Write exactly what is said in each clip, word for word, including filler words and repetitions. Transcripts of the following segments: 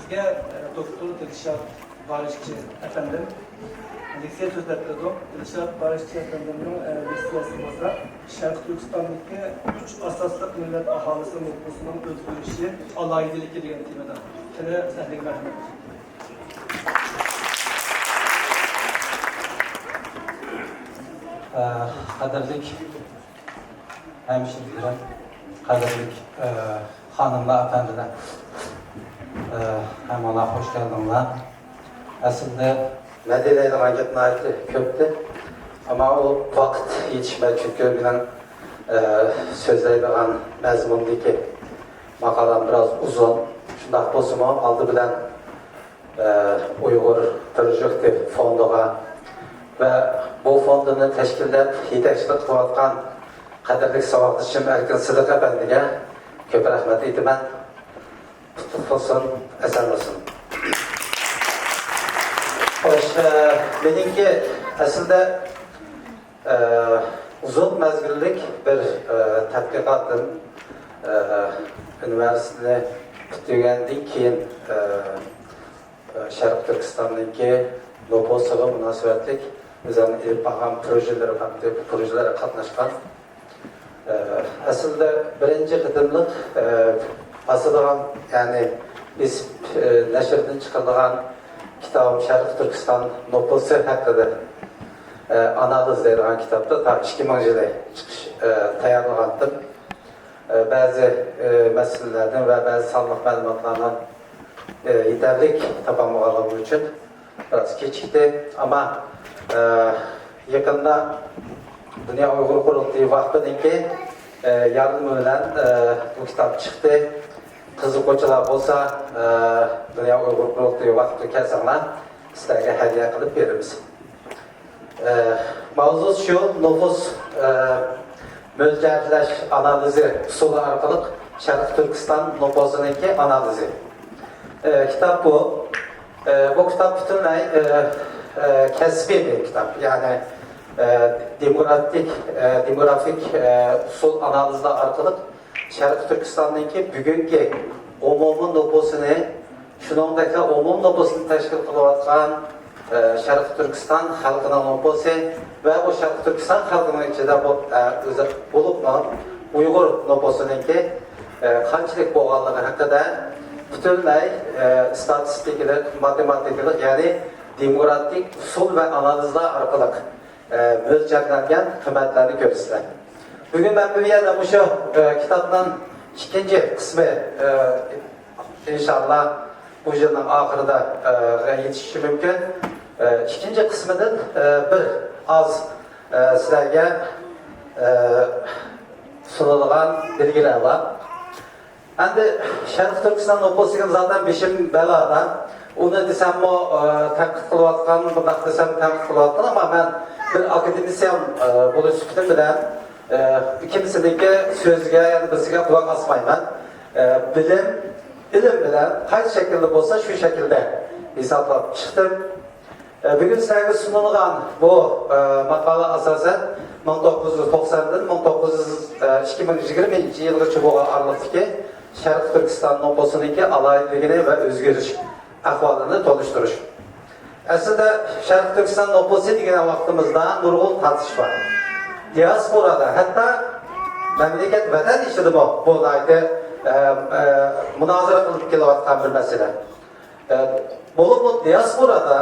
دوكتور دىلشات بارىشچى ئەپەندىم لېكسىيە سۆزلەپ بېرىدۇ. دىلشات بارىشچى ئەپەندىمنىڭ، ئە، لېكسىيەسى بولسا شەرقىي تۈركىستاندىكى ئۈچ ئاساسلىق مىللەت ئاھالىسى نوپۇسىنىڭ ئۆزگىرىشى ئالاھىدىلىكى دېگەن تېمىدا. قېنى، سەھنىگە مەرھەمەت. ئە، قەدىرلىك ھەمشىرىلىرىم، قەدىرلىك، ئە، خانىملار، ئەپەندىلەر، ئە، ھەممىڭلار خوش كەلدىڭلار. ئەسلىدە مەن دېيەلەيدىغان گەپ ناھايىتى كۆپتى. ئەمما ئۇ ۋاقىت يېتىشمەي، چۈنكى مېنىڭ، ئە، سۆزلەيدىغان مەزمۇندىكى ماقالەم بىراز ئۇزۇن. شۇنداق بولسىمۇ، ئالدى بىلەن ئۇيغۇر پروژېكتى فوندىغا ۋە بۇ فوندىنى تەشكىللەپ يېتەكچىلىك قىلىۋاتقان قەدىرلىك ساۋاقدىشىم ئەركىن سىدىق ئەپەندىگە كۆپ رەھمەت ئېيتىمەن. قۇتلۇق بولسۇن، ئەسەن بولسۇن. خوش، ئە، مېنىڭكى ئەسلىدە ئۇزۇن مەزگىللىك بىر، ئە، تەتقىقاتىم، ئە، ئۇنىۋېرسىتېتنى پۈتتۈرگەندىن كېيىن، ئە، ئە، شەرقىي تۈركىستاننىڭكى نوپۇسىغا مۇناسىۋەتلىك ئۆزۈمنىڭ ئېلىپ بارغان پروژېلىرى ھەم پروژېلەرگە قاتناشقان. ئە، ئەسلىدە بىرىنچى قېتىملىق، ئە، باسىدىغان، يەنى بېسىپ، ئە، نەشردىن چىقىرىدىغان كىتابىم شەرقىي تۈركىستان نوپۇسى ھەققىدە، ئە، ئانالىز دەيدىغان كىتابتا تا ئىككى مىڭ يىلى چىقىش، ئە، تەييارلىغانتىم. ئە، بەزى، ئە، مەسىلىلەردىن ۋە بەزى سانلىق مەلۇماتلارنى، ئە، يېتەرلىك تاپالمىغانلىقىم ئۈچۈن بىراز كېچىكتى. ئەمما، ئە، يېقىندا دۇنيا ئۇيغۇر قۇرۇلتىيى ۋاقپىنىڭكى، ئە، ياردىمى بىلەن، ئە، بۇ كىتاب چىقتى. قىزىققۇچىلار بولسا، ئە، دۇنيا ئۇيغۇر قۇرۇلتىيى ۋاقپىغا كەلسەڭلار، سىلەرگە ھەدىيە قىلىپ بېرىمىز. ئە، ماۋزۇسى شۇ، نوپۇس، ئە، مۆلچەرلەش ئانالىزى ئۇسۇلى ئارقىلىق شەرقىي تۈركىستان نوپۇسىنىڭكى ئانالىزى. ئە، كىتاب بۇ. ئە، بۇ كىتاب پۈتۈنلەي، ئە، ئە، كەسپىي بىر كىتاب. يەنى، ئە، دېموگرافىك، ئە، دېموگرافىك، ئە، ئۇسۇل ئانالىزلار ئارقىلىق شەرقىي تۈركىستاننىڭكى بۈگۈنكى ئومۇمىي نوپۇسىنى، شۇنىڭدەكلا ئومۇمىي نوپۇسنى تەشكىل قىلىۋاتقان، ئە، شەرقىي تۈركىستان خەلقىنىڭ نوپۇسى ۋە بۇ شەرقىي تۈركىستان خەلقىنىڭ ئىچىدە بول-، ئە، ئۆزى بولۇپمۇ ئۇيغۇر نوپۇسىنىڭكى، ئە، قانچىلىك بولغانلىقى ھەققىدە پۈتۈنلەي، ئە، ئىستاتىستىكىلىق، ماتېماتىكىلىق، يەنى دېموگرافىك ئۇسۇل ۋە ئانالىزلار ئارقىلىق ئە، مۆلچەرلەنگەن قىممەتلەرنى كۆرىسىلەر. بۈگۈن مەن بۇ يەردە مۇشۇ، ئە، كىتابنىڭ ئىككىنچى قىسمى، ئە، ئىنشاللا بۇ يىلنىڭ ئاخىرىدا، ئە، يېتىشىشى مۇمكىن. ئە، ئىككىنچى قىسمىدىن، ئە، بىر ئاز، ئە، سىلەرگە، ئە، سۇنىدىغان بىلگىلەر بار. ئەمدى شەرقىي تۈركىستان نوپۇسى دېگەن زادەن بېشىم بەلادا. ئۇنى دېسەممۇ، ئە، تەنقىد قىلىۋاتقان، بۇنداق دېسەم تەنقىد قىلىۋاتقان، ئەمما مەن بىر ئاكادېمىسىيان، ئە، بولۇش سۈپىتىم بىلەن، ئە، كىمسىنىڭكى سۆزىگە، يەنى بىرسىگە قۇلاق ئاسمايمەن. ئە، بىلىم، ئىلىم بىلەن قايسى شەكىلدە بولسا شۇ شەكىلدە ھېسابلاپ چىقتىم. ئە، بۈگۈن سىلەرگە سۇنۇلغان بۇ، ئە، ماقالە ئاساسەن مىڭ توققۇز يۈز توقساندىن مىڭ توققۇز يۈز، ئە، ئىككى مىڭ يىگىرمىنچى يىلغىچە بولغان ئارىلىقتىكى شەرقىي تۈركىستان نوپۇسىنىڭكى ئالاھىدىلىكىنى ۋە ئۆزگىرىش ئەھۋالىنى تونۇشتۇرۇش. ئەسلىدە شەرقىي تۈركىستان نوپۇسى دېگەن ۋاقتىمىزدا نۇرغۇن تارتىشىش بار. دىياسپورادا، ھەتتا مەملىكەت، ۋەتەن ئىچىدىمۇ بۇ ناھايىتى، ئە، ئە، مۇنازىرە قىلىپ كېلىۋاتقان بىر مەسىلە. ئە، بولۇپمۇ دىياسپورادا،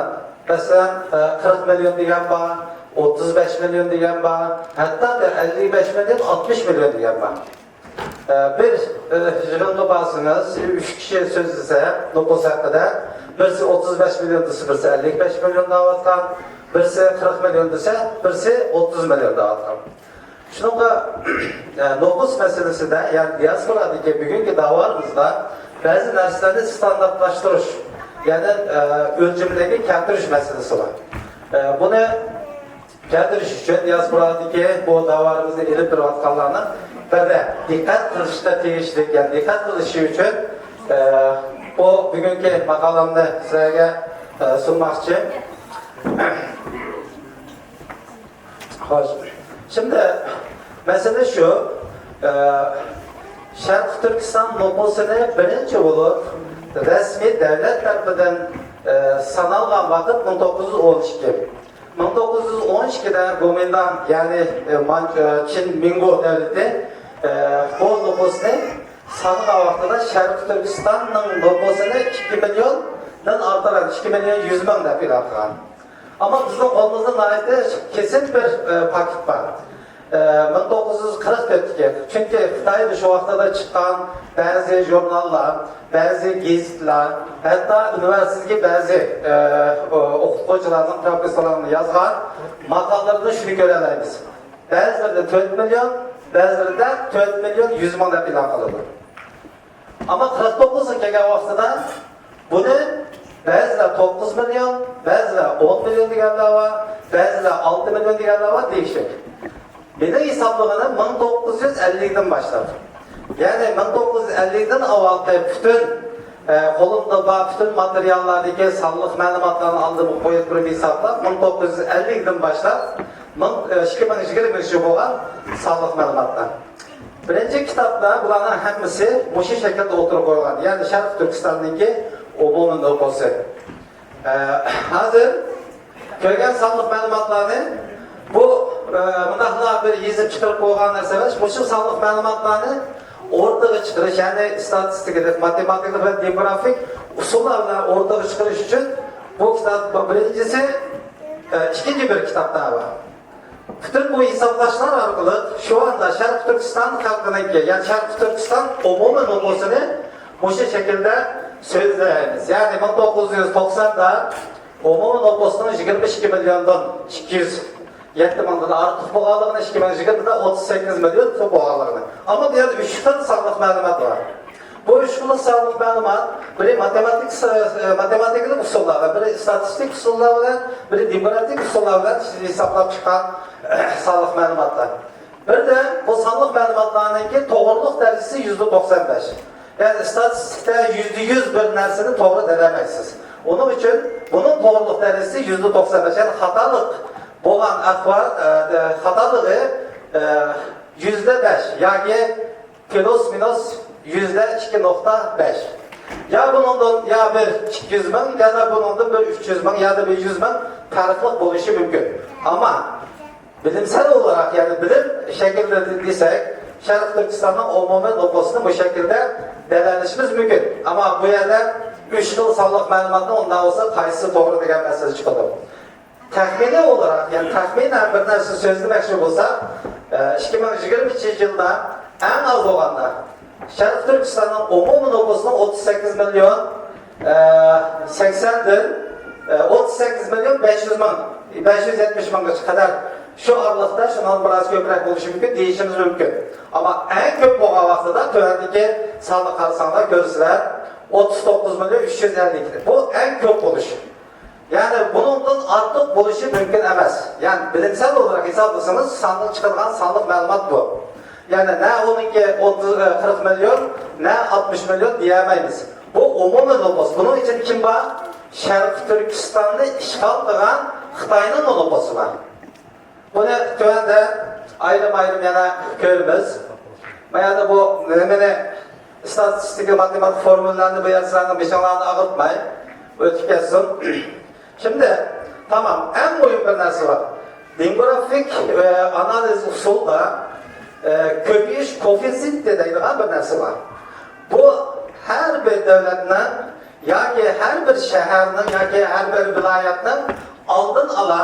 مەسىلەن، ئە، قىرىق مىليون دېگەن بار، ئوتتۇز بەش مىليون دېگەن بار، ھەتتا ئەللىك بەش مىليون، ئاتمىش مىليون دېگەن بار. ئە، بىر، ئە، يىغىنغا بارسىڭىز، ئۈچ كىشى سۆزلىسە نوپۇس ھەققىدە، بىرسى ئوتتۇز بەش مىليون دېسە، بىرسى ئەللىك بەش مىليون دەۋاتقان، بىرسى قىرىق مىليون دېسە، بىرسى ئوتتۇز مىليون دەۋاتقان. شۇنىڭغا، ئە، نوپۇس مەسىلىسىدە، يەنى دىياسپورادىكى بۈگۈنكى داۋامىزدا بەزى نەرسىلەرنى ئىستاندارتلاشتۇرۇش، يەنى، ئە، ئۆلچىملەرگە كەلتۈرۈش مەسىلىسى بار. ئە، بۇنى كەلتۈرۈش ئۈچۈن دىياسپورادىكى بۇ داۋامىزنى ئېلىپ بېرىۋاتقانلارنىڭ بىردە دىققەت قىلىشقا تېگىشلىك، يەنى دىققەت قىلىشى ئۈچۈن، ئە، بۇ بۈگۈنكى ماقالەمنى سىلەرگە، ئە، سۇنماقچى. خوش. شىمدى مەسىلە شۇ، ئە، شەرقىي تۈركىستان نوپۇسىنى بىرىنچى بولۇپ رەسمىي دەۋلەت تەرىپىدىن، ئە، سانالغان ۋاقىت مىڭ توققۇز يۈز ئون ئىككى. مىڭ توققۇز يۈز ئون ئىككىدە گومىنداڭ، يەنى، ئە، مان-، ئە، چىن مىڭگو دەۋلىتى، ئە، بۇ نوپۇسنى سانىغان ۋاقتىدا شەرقىي تۈركىستاننىڭ نوپۇسىنى ئىككى مىليوندىن ئارتۇق، ئىككى مىليون يۈز مىڭ دەپ ئېلان قىلغان. ئەمما بىزنىڭ قولىمىزدا ناھايىتى كېسىن بىر، ئە، پاكىت بار. ئە، مىڭ توققۇز يۈز قىرىق تۆتتىكى. چۈنكى خىتايدا شۇ ۋاقىتتا چىققان بەزى ژۇرناللار، بەزى گېزىتلەر، ھەتتا ئۇنىۋېرسىتېتتىكى بەزى، ئە، ئو-، ئوقۇتقۇچىلارنىڭ، پروفېسسورلارنىڭ يازغان ماقالىلىرىدىن شۇنى كۆرەلەيمىز. بەزىلىرىدە تۆت مىليون، بەزىلىرىدە تۆت مىليون يۈز مىڭ دەپ ئېلان قىلىدۇ. ئەمما قىرىق توققۇزغا كەلگەن ۋاقتىدا بۇنى بەزىلەر توققۇز مىليون، بەزىلەر ئون مىليون دېگەنلەر بار، بەزىلەر ئالتە مىليون دېگەنلەر بار دېيىشلىك. مېنىڭ ھېسابلىغىنىم مىڭ توققۇز يۈز ئەللىكتىن باشلاپ. يەنى مىڭ توققۇز يۈز ئەللىكتىن ئاۋۋالقى پۈتۈن، ئە، قولۇمدا بار پۈتۈن ماتېرىياللاردىكى سانلىق مەلۇماتلارنى ئالدىمغا قويۇپ تۇرۇپ ھېسابلاپ، مىڭ توققۇز يۈز ئەللىكتىن باشلاپ، مىڭ، ئە، ئىككى مىڭ يىگىرمىگىچە بولغان سانلىق مەلۇماتلار. بىرىنچى كىتابتا بۇلارنىڭ ھەممىسى مۇشۇ شەكىلدە ئوتتۇرىغا قويۇلغان، يەنى شەرقىي تۈركىستاننىڭكى ئومۇمىي نوپۇسى. ئە، ھازىر كۆرگەن سانلىق مەلۇماتلارنى بۇ، ئە، مۇنداقلا بىر يېزىپ چىقىرىپ قويغان نەرسە ئەمەس، مۇشۇ سانلىق مەلۇماتلارنى ئورتىغا چىقىرىش، يەنى ئىستاتىستىكىلىق، ماتېماتىكىلىق ۋە دېموگرافىك ئۇسۇللار بىلەن ئورتىغا چىقىرىش ئۈچۈن بۇ كىتاب بىرىنچىسى، ئە، ئىككىنچى بىر كىتاب دەۋا. پۈتۈن بۇ ھېسابلاشلار ئارقىلىق شۇ ئاندا شەرقىي تۈركىستان خەلقىنىڭكى، يەنى شەرقىي تۈركىستان ئومۇمىي نوپۇسىنى مۇشۇ شەكىلدە سۆزلەيمىز. يەنى مىڭ توققۇز يۈز توقساندا ئومۇمىي نوپۇسنىڭ يىگىرمە ئىككى مىليوندىن ئىككى يۈز يەتتە مىڭدىن ئارتۇق بولغانلىقىنى، ئىككى مىڭ يىگىرمىدە ئوتتۇز سەككىز مىليون بولغانلىقىنى. ئەمما بۇ يەردە ئۈچ خىل سانلىق مەلۇمات بار. بۇ ئۈچ خىل سانلىق مەلۇمات، بىرى ماتېماتىك، ماتېماتىكىلىق ئۇسۇللار بىلەن، بىرى ئىستاتىستىك ئۇسۇللار بىلەن، بىرى دېموگرافىك ئۇسۇللار بىلەن ھېسابلاپ چىققان سانلىق مەلۇماتلار. بىردە بۇ سانلىق مەلۇماتلارنىڭكى توغرىلىق دەرىجىسى يۈزدە توقسان بەش. يەنى ئىستاتىستىكىدا يۈزدە يۈز بىر نەرسىنى توغرا دېيەلمەيسىز. ئۇنىڭ ئۈچۈن بۇنىڭ توغرىلىق دەرىجىسى يۈزدە توقسان بەش. يەنى خاتالىق بولغان ئەھۋال، ئە، خاتالىقى، ئە، يۈزدە بەش ياكى پلۇس مىنۇس يۈزدە ئىككى نۇقتا بەش. يا بۇنىڭدىن يا بىر ئىككى يۈز مىڭ، يا بىر بۇنىڭدىن بىر ئۈچ يۈز مىڭ، يا بىر يۈز مىڭ پەرقلىق بولۇشى مۇمكىن. ئەمما بىلىمسەل ئولاراق، يەنى بىلىم شەكلىدە دېسەك، شەرقىي تۈركىستاننىڭ ئومۇمىي نوپۇسىنى بۇ شەكىلدە دەلىللىشىمىز مۇمكىن. ئەمما بۇ يەردە ئۈچ خىل سانلىق مەلۇماتنى ئۇنداق بولسا قايسىسى توغرا دېگەن مەسىلە چىقىدۇ. تەخمىنىي ئولاراق، يەنى تەخمىنەن بىر نەرسە سۆزلىمەكچى بولساق، ئىككى مىڭ يىگىرمىنچى يىلدا ئەڭ ئاز بولغاندا شەرقىي تۈركىستاننىڭ ئومۇمىي نوپۇسىنىڭ ئوتتۇز سەككىز مىليون، ئە، سەكسەندىن، ئە، ئوتتۇز سەككىز مىليون بەش يۈز مىڭ، بەش يۈز يەتمىش مىڭغىچە قەدەر، شۇ ئارىلىقتا، شۇنىڭ بىراز كۆپرەك بولۇشى مۇمكىن دېيىشىمىز مۇمكىن. ئەمما ئەڭ كۆپ بولغان ۋاقتىدا تۆۋەندىكى ساننى قارىساڭلار كۆرىسىلەر، ئوتتۇز توققۇز مىليون ئۈچ يۈز ئەللىك. بۇ ئەڭ كۆپ بولۇش. يەنى بۇنىڭدىن ئارتۇق بولۇشى مۇمكىن ئەمەس. يەنى بىلىمسەل ئولاراق ھېسابلىسىڭىز، ساندىن چىقىدىغان سانلىق مەلۇمات بۇ. يەنى نە ئۇنىڭكى ئوتتۇز، قىرىق مىليون، نە ئاتمىش مىليون دېيەلمەيمىز. بۇ ئومۇمىي نوپۇس. بۇنىڭ ئىچىدە كىم بار؟ شەرقىي تۈركىستاننى ئىشغال قىلغان خىتاينىڭ نوپۇسى بار. بۇنى تۆۋەندە ئايرىم-ئايرىم يەنە كۆرىمىز. ما يەردە بۇ نېمىنى، ئىستاتىستىكا، ماتېماتىك فورمۇلىلارنى بۇ يەردە سىلەرنىڭ بېشىڭلارنى ئاغرىتماي ئۆتۈپ كەتسۇن. شىمدى، تامام، ئەڭ مۇھىم بىر نەرسە بار. دېموگرافىك، ئە، ئانالىز ئۇسۇلدا، ئە، كۆپىيىش كوئېففىتسېنتى دەيدىغان بىر نەرسە بار. بۇ ھەر بىر دۆلەتنىڭ ياكى ھەر بىر شەھەرنىڭ ياكى ھەر بىر ۋىلايەتنىڭ ئالدىن ئالا،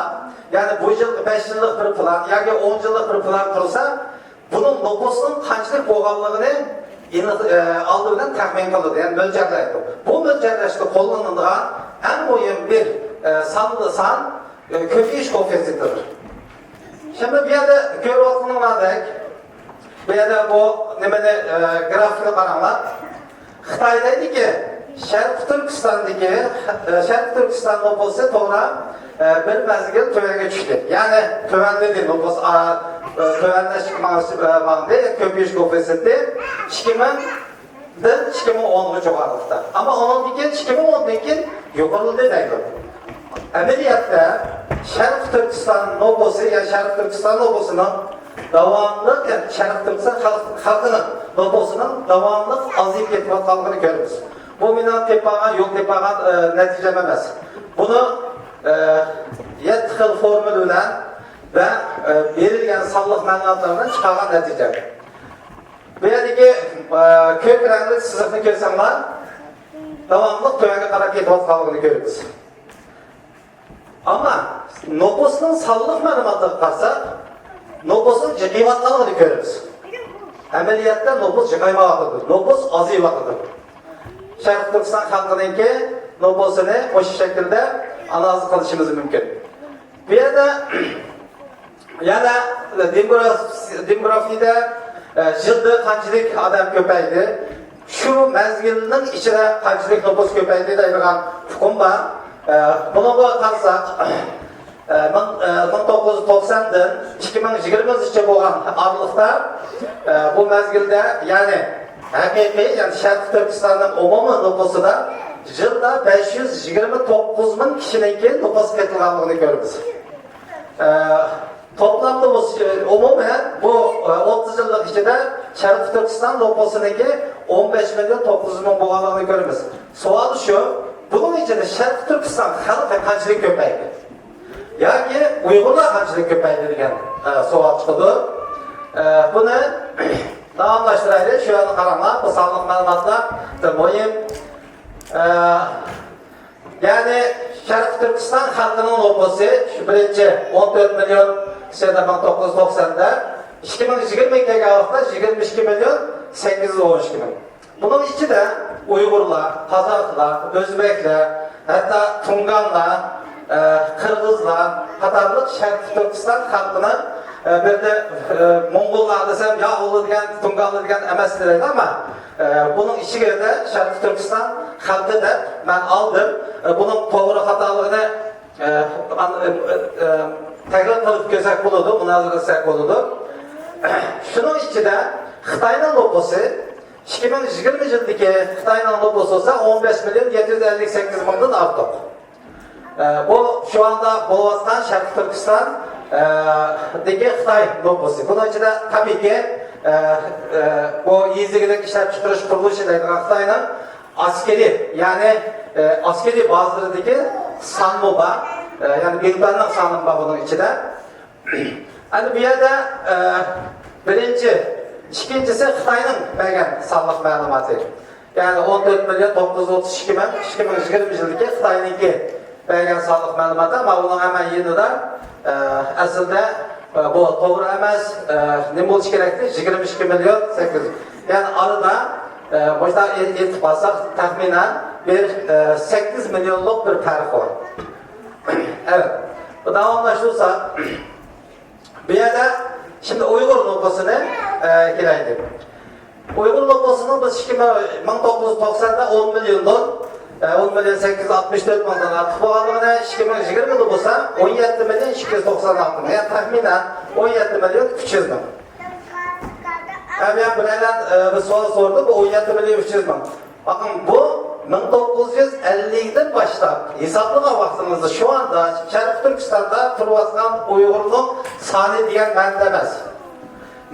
يەنى بۇ يىلقى بەش يىللىق بىر پىلان ياكى ئون يىللىق بىر پىلان قۇرسا، بۇنىڭ نوپۇسنىڭ قانچىلىك بولغانلىقىنى ئېنىق، ئە، ئالدى بىلەن تەخمىن قىلىدۇ، يەنى مۆلچەرلەيدۇ. بۇ مۆلچەرلەشتە قوللىنىلىدىغان ئەڭ مۇھىم بىر، ئە، سانلىسان، ئە، كۆپىيىش كوئېففىتسېنتىدۇر. شۇڭا بۇ يەردە كۆرۈۋاتقىنىڭلاردەك، بۇ يەردە بۇ نېمىنى، ئە، گرافىكىنى قاراڭلار. خىتاي دەيدىكى، شەرقىي تۈركىستاندىكى، ئە، شەرقىي تۈركىستان نوپۇسى توغرا، ئە، بىر مەزگىل تۆۋەنگە چۈشتى. يەنى تۆۋەنلىدى نوپۇس، ئا، ئە، تۆۋەنلەشكە ماڭ-، ئە، ماڭدى، كۆپىيىش كوئېففىتسېنتى ئىككى مىڭ دىن ئىككى مىڭ ئونغىچە بارلىقتا. ئەمما ئۇنىڭدىن كېيىن، ئىككى مىڭ ئوندىن كېيىن يۇقىرىلىدى دەيدۇ. ئەمەلىيەتتە، شەرقىي تۈركىستان نوپۇسى، يا شەرقىي تۈركىستان نوپۇسىنىڭ داۋاملىق، يەنى شەرقىي تۈركىستان خەلق-، خەلقىنىڭ نوپۇسىنىڭ داۋاملىق ئازىيىپ كېتىۋاتقانلىقىنى كۆرىمىز. بۇ مېنىڭ تېپىپ ئالغان، يول تېپىپ ئالغان، ئە، نەتىجەم ئەمەس. بۇنى، ئە، يەتتە خىل فورمۇلا بىلەن ۋە، ئە، بېرىلگەن سانلىق مەلۇماتلار بىلەن چىقارغان نەتىجەم. بۇ يەردىكى، ئە، كۆك رەڭلىك سىزىقنى كۆرسەڭلار، داۋاملىق تۆۋەنگە قاراپ كېتىۋاتقانلىقىنى كۆرىمىز. ئەمما نوپۇسنىڭ سانلىق مەلۇماتىغا قارىساق، نوپۇسنىڭ جىقىيىۋاتقانلىقىنى كۆرىمىز. ئەمەلىيەتتە نوپۇس جىقايمايۋاتىدۇ، نوپۇس ئازىيىۋاتىدۇ. شەرقىي تۈركىستان خەلقىنىڭكى نوپۇسىنى مۇشۇ شەكىلدە ئانالىز قىلىشىمىز مۇمكىن. بۇ يەردە يەنە دېموگراف-، دېموگرافىيەدە، ئە، يىلدا قانچىلىك ئادەم كۆپەيدى، شۇ مەزگىلنىڭ ئىچىدە قانچىلىك نوپۇس كۆپەيدى دەيدىغان ئۇقۇم بار. ئە، بۇنىڭغا قارىساق، ئە، مىڭ، ئە، مىڭ توققۇز يۈز توقساندىن ئىككى مىڭ يىگىرمىنچى يىلغىچە بولغان ئارىلىقتا، ئە، بۇ مەزگىلدە، يەنى ھەقىقىي، يەنى شەرقىي تۈركىستاننىڭ ئومۇمىي نوپۇسىدا يىلدا بەش يۈز يىگىرمە توققۇز مىڭ كىشىنىڭكى نوپۇس قېتىلغانلىقىنى كۆرىمىز. ئە، توپلامدا بۇ، ئومۇمەن بۇ، ئە، ئوتتۇز يىللىق ئىچىدە شەرقىي تۈركىستان نوپۇسىنىڭكى ئون بەش مىليون توققۇز يۈز مىڭ بولغانلىقىنى كۆرىمىز. سوئال شۇ، بۇنىڭ ئىچىدە شەرقىي تۈركىستان خەلقى قانچىلىك كۆپەيدى؟ ياكى ئۇيغۇرلار قانچىلىك كۆپەيدى دېگەن، ئە، سوئال چىقىدۇ. ئە، بۇنى داۋاملاشتۇرايلى، شۇ يەرنى قاراڭلار، بۇ سانلىق مەلۇماتلار مۇھىم. ئە، يەنى شەرقىي تۈركىستان خەلقىنىڭ نوپۇسى شۇ بىرىنچى ئون تۆت مىليون سەنە مىڭ توققۇز يۈز توقساندا، ئىككى مىڭ يىگىرمە ئىككىگە كەلگەن ۋاقىتتا يىگىرمە ئىككى مىليون سەككىز يۈز ئون ئىككى مىڭ. بۇنىڭ ئىچىدە ئۇيغۇرلار، قازاقلار، ئۆزبەكلەر، ھەتتا تۇڭگانلار، ئە، قىرغىزلار قاتارلىق شەرقىي تۈركىستان خەلقىنىڭ، ئە، بىردە، ئە، موڭغۇللار دېسەم، يا ئۇلار دېگەن، تۇڭگانلار دېگەن ئەمەس دەيدۇ، ئەمما، ئە، بۇنىڭ ئىچىگە شەرقىي تۈركىستان خەلقى دەپ مەن ئالدىم. ئە، بۇنىڭ توغرا خاتالىقىنى، ئە، ئان-، ئە، ئە، تەھلىل قىلىپ كۆرسەك بولىدۇ، مۇنازىرە قىلساق بولىدۇ. شۇنىڭ ئىچىدە خىتاينىڭ نوپۇسى، ئىككى مىڭ يىگىرمە يىلدىكى خىتاينىڭ نوپۇسى بولسا ئون بەش مىليون يەتتە يۈز ئەللىك سەككىز مىڭدىن ئارتۇق. ئە، بۇ شۇ ئاندا بولۇۋاتقان شەرقىي تۈركىستان، ئە، دىكى خىتاي نوپۇسى. بۇنىڭ ئىچىدە تەبىئىيكى، ئە، ئە، بۇ يېزا ئىگىلىك ئىشلەپچىقىرىش قۇرۇلۇشى دەيدىغان خىتاينىڭ ئەسكىرىي، يەنى، ئە، ئەسكىرىي بازىلىرىدىكى سانمۇ بار. ئە، يەنى بىڭتۈەننىڭ سانىمۇ بار بۇنىڭ ئىچىدە. ئەمدى بۇ يەردە، ئە، بىرىنچى، ئىككىنچىسى خىتاينىڭ بەرگەن سانلىق مەلۇماتى. يەنى ئون تۆت مىليون توققۇز يۈز ئوتتۇز ئىككى مىڭ، ئىككى مىڭ يىگىرمە يىلدىكى خىتاينىڭكى بەرگەن سانلىق مەلۇماتى، ئەمما ئۇنىڭ ھەممە يېنىدا، ئە، ئەسلىدە، ئە، بۇ توغرا ئەمەس، ئە، نېمە بولۇشى كېرەكتى؟ يىگىرمە ئىككى مىليون سەككىز يۈز. يەنى ئارىدا، ئە، مۇشۇنداق ئېيتىپ قالساق، تەخمىنەن بىر، ئە، سەككىز مىليونلۇق بىر پەرق بار. ئەۋەت، بۇ داۋاملاشتۇرسا، بۇ يەردە شىمدى ئۇيغۇر نوپۇسىنى، ئە، كېلەيلى. ئۇيغۇر نوپۇسىنىڭ بىز ئىككى مىڭ، مىڭ توققۇز يۈز توقساندا ئون مىليوندىن، ئە، ئون مىليون سەككىز يۈز ئاتمىش تۆت مىڭدىن ئارتۇق بولغانلىقىنى، ئىككى مىڭ يىگىرمىدە بولسا ئون يەتتە مىليون ئىككى يۈز توقسان ئالتە مىڭ، يەنى تەخمىنەن ئون يەتتە مىليون ئۈچ يۈز مىڭ. ئە، مەن بىرەيلەن، ئە، بىر سوئال سورىدى، بۇ ئون يەتتە مىليون ئۈچ يۈز مىڭ. باقىڭ، بۇ مىڭ توققۇز يۈز ئەللىكتىن باشلاپ ھېسابلىغان ۋاقتىمىزدا شۇ ئاندا شەرقىي تۈركىستاندا تۇرۇۋاتقان ئۇيغۇرنىڭ سانى دېگەن مەنىدە ئەمەس.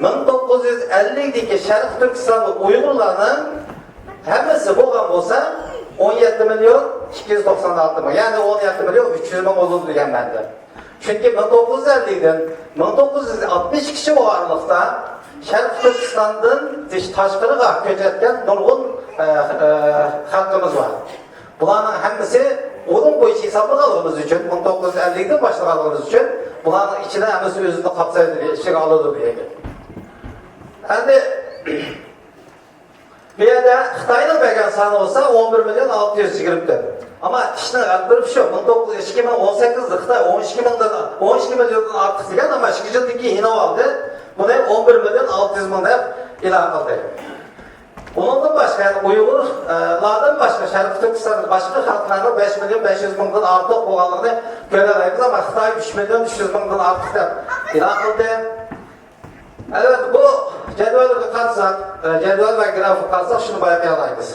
مىڭ توققۇز يۈز ئەللىكتىكى شەرقىي تۈركىستانلىق ئۇيغۇرلارنىڭ ھەممىسى بولغان بولسا، ئون يەتتە مىليون ئىككى يۈز توقسان ئالتە مىڭ، يەنى ئون يەتتە مىليون ئۈچ يۈز مىڭ بولىدۇ دېگەن مەنىدە. چۈنكى مىڭ توققۇز يۈز ئەللىكتىن مىڭ توققۇز يۈز ئاتمىش ئىككىگىچە بولغان ئارىلىقتا شەرقىي تۈركىستاندىن تىش-، تاشقىرىغا كۆچۈۋەتكەن نۇرغۇن، ئە، ئە، خەلقىمىز بار. بۇلارنىڭ ھەممىسى ئورۇن بويىچە ھېسابلىغانلىقىمىز ئۈچۈن، مىڭ توققۇز يۈز ئەللىكتىن باشلىغانلىقىمىز ئۈچۈن، بۇلارنىڭ ئىچىدە ھەممىسى ئۆزىنى قاپسايدۇ، ئىچىگە ئالىدۇ دېگەن گەپ. ئەمدى بۇ يەردە خىتاينىڭ بەرگەن سانى بولسا ئون بىر مىليون ئالتە يۈز يىگىرمە تۆت. ئەمما ئىشنىڭ ئەلپىرىپى شۇ، مىڭ توققۇز يۈز، ئىككى مىڭ ئون سەككىزدە خىتاي ئون ئىككى مىڭدىن، ئون ئىككى مىليوندىن ئارتۇق دېگەن، ئەمما ئىككى يىلدىن كېيىن يېنىۋالدى. بۇنى ئون بىر مىليون ئالتە يۈز مىڭ دەپ ئېلان قىلدى. ئۇنىڭدىن باشقا، يەنى ئۇيغۇرلاردىن باشقا شەرقىي تۈركىستاندا باشقا خەلقلەرنىڭ بەش مىليون بەش يۈز مىڭدىن ئارتۇق بولغانلىقىنى كۆرەلەيمىز، ئەمما خىتاي ئۈچ مىليون ئۈچ يۈز مىڭدىن ئارتۇق دەپ ئېلان قىلدى. ئەلۋەتتە، بۇ جەدۋەلگە قارىساق، ئە، جەدۋەل ۋە گرافىكىغا قارىساق، شۇنى بايقىيالايمىز.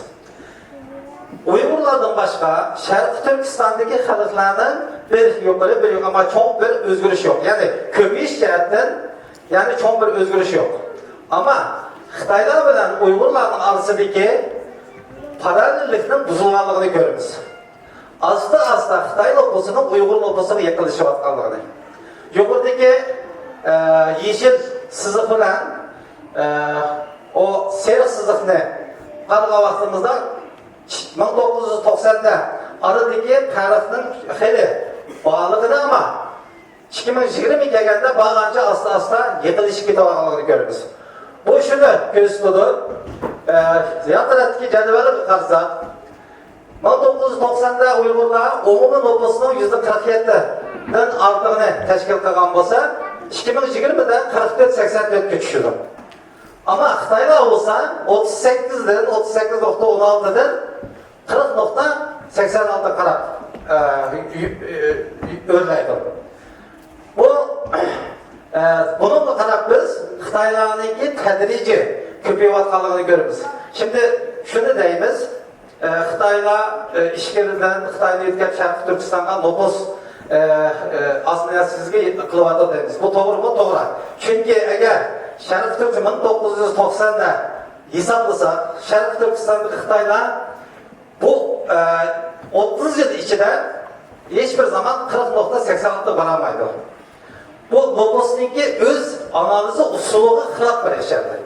ئۇيغۇرلاردىن باشقا شەرقىي تۈركىستاندىكى خەلقلەرنىڭ بىر يۇقىرى، بىر يۇقىرى، ئەمما چوڭ بىر ئۆزگىرىش يوق. يەنى كۆپىيىش جەھەتتىن، يەنى چوڭ بىر ئۆزگىرىش يوق. ئەمما خىتايلار بىلەن ئۇيغۇرلارنىڭ ئارىسىدىكى پاراللېللىكنىڭ بۇزۇلغانلىقىنى كۆرىمىز. ئاستا-ئاستا خىتاي نوپۇسىنىڭ ئۇيغۇر نوپۇسىغا يېقىنلىشىۋاتقانلىقىنى. يۇقىرىدىكى، ئە، يېشىل سىزىق بىلەن، ئە، ئۇ سېرىق سىزىقنى قارىغان ۋاقتىمىزدا، مىڭ توققۇز يۈز توقساندا ئارىدىكى پەرقنىڭ خېلى بارلىقىنى، ئەمما ئىككى مىڭ يىگىرمە كەلگەندە بارغانچە ئاستا-ئاستا يېقىنلىشىپ كېتىۋاتقانلىقىنى كۆرىمىز. بۇ شۇنى كۆرسىتىدۇ، ئە، يان تەرەپتىكى جەدۋەلگە قارىساق، مىڭ توققۇز يۈز توقساندا ئۇيغۇرلار ئومۇمىي نوپۇسنىڭ يۈزدە قىرىق يەتتىدىن ئارتۇقىنى تەشكىل قىلغان بولسا، ئىككى مىڭ يىگىرمىدە قىرىق تۆت سەكسەن تۆتكە چۈشىدۇ. ئەمما خىتايلار بولسا ئوتتۇز سەككىزدىن، ئوتتۇز سەككىز نۇقتا ئون ئالتىدىن قىرىق نۇقتا سەكسەن ئالتىغا قاراپ، ئە، يۈ-، يۈ-، ئۆرلەيدۇ. بۇ، ئە، بۇنىڭغا قاراپ بىز خىتايلارنىڭكى تەدرىجىي كۆپىيىۋاتقانلىقىنى كۆرىمىز. شۇندى شۇنى دەيمىز، ئە، خىتايلار، ئە، ئىچكىرىدىن خىتاينى يۆتكەپ شەرقىي تۈركىستانغا نوپۇس، ئە، ئە، ئاسسىمىلياتسىيىسىگە قىلىۋاتىدۇ دەيمىز. بۇ توغرىمۇ؟ توغرا. چۈنكى ئەگەر شەرقىي تۈركىستان مىڭ توققۇز يۈز توقساندا ھېسابلىساق، شەرقىي تۈركىستاندىكى خىتايلار بۇ، ئە، ئوتتۇز يىل ئىچىدە ھېچ بىر زامان قىرىق نۇقتا سەكسەن ئالتىغا بارالمايدۇ. بۇ نوپۇسنىڭكى ئۆز ئانالىزى ئۇسۇلىغا خىلاپ بىر ئىش ئەمدى.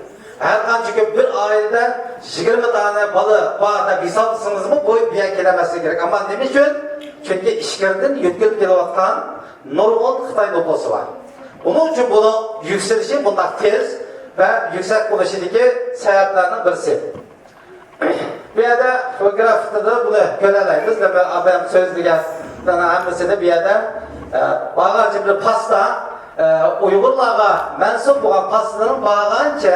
ھەر قانچە كۆپ بىر ئائىلىدە يىگىرمە دانە بالا بار دەپ ھېسابلىسىڭىزمۇ، بۇ بۇ يەرگە كېلەلمەسلىكى كېرەك. ئەمما نېمە ئۈچۈن؟ چۈنكى ئىچكىرىدىن يۆتكىلىپ كېلىۋاتقان نۇرغۇن خىتاي نوپۇسى بار. ئۇنىڭ ئۈچۈن بۇنىڭ يۈكسىلىشى بۇنداق تېز ۋە يۈكسەك بولۇشىدىكى سەۋەبلەرنىڭ بىرسى. بۇ يەردە بۇ گرافتىكىدا بۇنى كۆرەلەيمىز. دېمەك، ئادەم سۆزلىگەن ھەممىسىنى بۇ يەردە، ئە، بارغانچە بىر پاستا، ئە، ئۇيغۇرلارغا مەنسۇپ بولغان پاستىنىڭ بارغانچە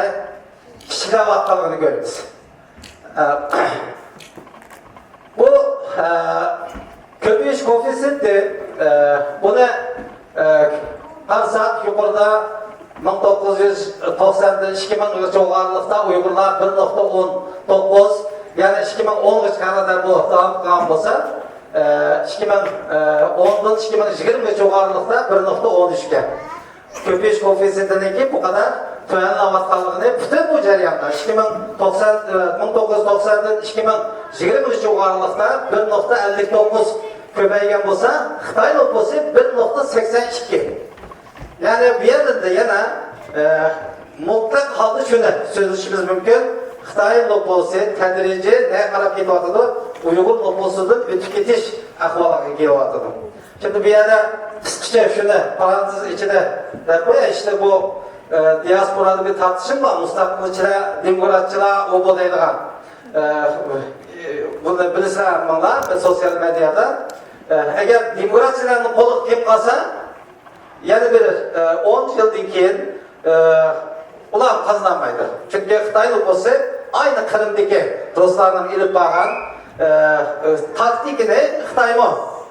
كىچىكلەۋاتقانلىقىنى كۆرىمىز. ئە، بۇ، ئە، كۆپىيىش كوئېففىتسېنتى، ئە، بۇنى، ئە، قارىساق، يۇقىرىدا مىڭ توققۇز يۈز توقساندىن ئىككى مىڭغىچە بولغانلىقتا ئۇيغۇرلار بىر نۇقتا ئون توققۇز، يەنى ئىككى مىڭ ئونغىچە قەدەر بۇ داۋام قىلغان بولسا، ئە، ئىككى مىڭ ئوندىن ئىككى مىڭ يىگىرمىگىچە بولغانلىقتا بىر نۇقتا ئون ئۈچكە. كۆپىيىش كوئېففىتسېنتىنىڭكى بۇ قەدەر تۆۋەنلەۋاتقانلىقىنى پۈتۈن بۇ جەرياندا، ئىككى مىڭ توقسان، ئە، مىڭ توققۇز يۈز توقساندىن ئىككى مىڭ يىگىرمىگىچە بولغانلىقتا بىر نۇقتا ئەللىك توققۇز كۆپەيگەن بولسا، خىتاي نوپۇسى بىر نۇقتا سەكسەن ئىككى. يەنى بۇ يەردە يەنە، ئە، مۇتلەق ھالدا شۇنى سۆزلىشىمىز مۇمكىن، خىتاي نوپۇسى تەدرىجىي نەگە قاراپ كېتىۋاتىدۇ؟ ئۇيغۇر نوپۇسىدىن ئۆتۈپ كېتىش ئەھۋالىغا كېلىۋاتىدۇ. شۇندى بۇ يەردە قىسقىچە شۇنى پارانتېز ئىچىدە دەپ قوياي، ئىشتە بۇ، ئە، دىياسپورادا بىر تارتىشىش بار، مۇستەقىلچىلەر، دېموكراتچىلار، ئۇ بۇ دەيدىغان. ئە، بۇنى بىلىسىلەر ھەممىڭلار سوتسىيال مېدىيادا. ئە، ئەگەر دېموكراتچىلارنىڭ قولىغا كېلىپ قالسا، يەنە بىر، ئە، ئون يىلدىن كېيىن، ئە، ئۇلار قازىنالمايدۇ. چۈنكى خىتاي نوپۇسى ئاينى قىرىمدىكى رۇسلارنىڭ ئېلىپ بارغان، ئە، ئە، تاكتىكىنى خىتايمۇ